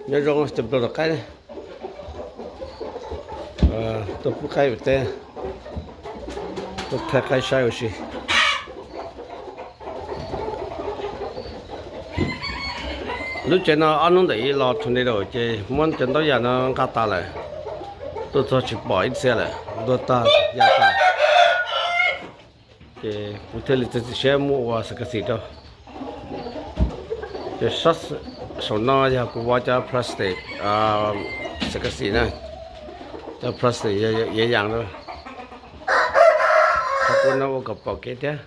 Nyob zoo cov nplooj tom qaib, tuaj pub qaib ua teb, tuaj thaij qaib saib ua si. Lub tsev no ob hnub ntawm ib los tornado ces muab cov ntaub yam no nqa tas lawm, tuaj txog tsis pom ib txhia lawm, ntuag tag ya tag. Ces kuv thiaj li txiav txim siab muab ua xav kas xim rau. Ces sab saum no yog kuv vov cov plastic xav kas xim na, cov plastic iav yaas rau, qhov kuv no ua kom pom kev thiab.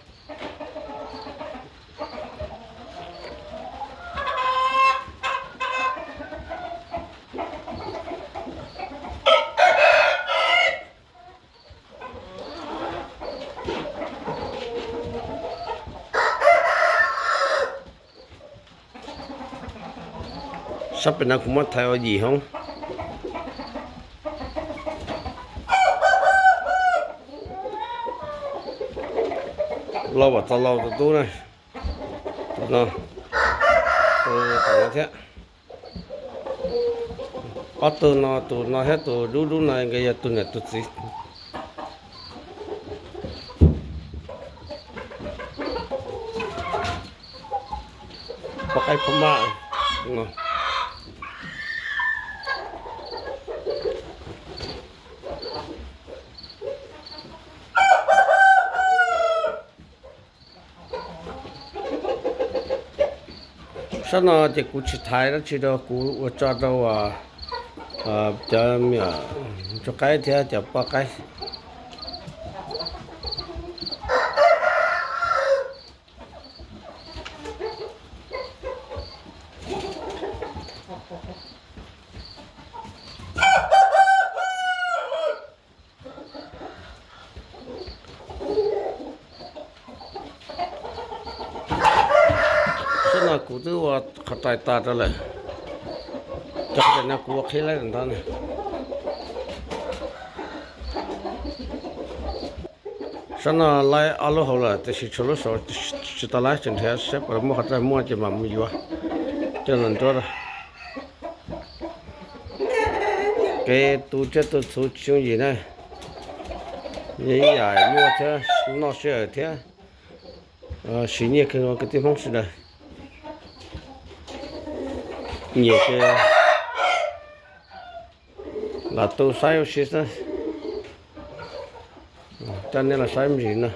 Sab pem no kuv muab thaiv ua yim hoob. Lau vam txog lau tus tub na, tom no thiab. Ob tug no, tus no thiab tus dub dub no nkawd yog tus niam tus txiv. Poj qaib poj mab no. Sab no ces kuv tsis thaiv dab tsi rau, kuv ua tso rau cov me nyuam ntsuag qaib thiab cov poj qaib. Sab no kuv twb ua qhov rais tas rau lawm, cov qhov rais no kuv ua qhib laib ntawd na. Sab no laib ob lub hauv lawm tiam sis tshuav lub saud tsis tau laib, tseem nrhiav seb puas muaj qhov rais muaj ces mam mus yuav coj los nruab rau. Kev tu tsiaj tu txhu tsis yooj yim na, yog ib yam nyuaj thiab noj sij hawm thiab siv nyiaj kawg nkaus kwv tij Hmoob sawv daws. Nyiam ces lam tu saib ua si xwb. Coj nej los saib me ntsis no.